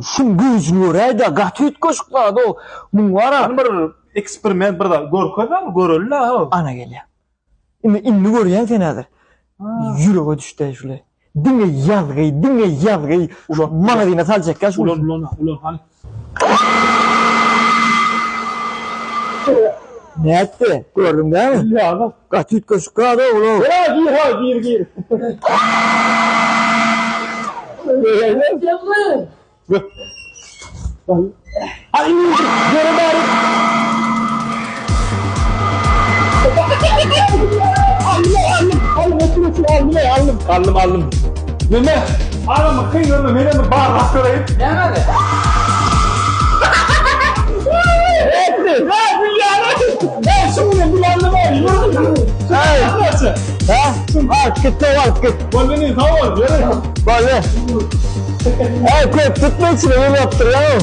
Şuň güýjüni göräýdä, gaty üýtgeşik zat-ow. Muň bar-a. Hany bir eksperiment bir zat görkezme, göreli-le-how. Ana gelýär. Indi indi görýäň sen häzir. Ýürege düşdi şuly. Diňe ýazgy, diňe ýazgy. Ulan. Magazyna saljakka şuny. Ulan, ulan, ulan hany. Nätdi? Gördüň dämi? Ýa-da. Gaty üýtgeşik zat-ow ulan. Ýa, gir ha, gir, gir. Hany indi ýere bari. Aldym, aldym, otur, otur, aldym, aldym. Aldym, aldym. Neme? Adamyň kyn görme, menem bir barlap göreýin. Näme? Etdi. Ha, bilýän. Ey, şuny bilendim ey. Hey. Ha? Alyp git, alyp git. Boldy, sag bol. Ýöre. Boldy. Ey, köp tutma içine, ýyl yapdyrýan.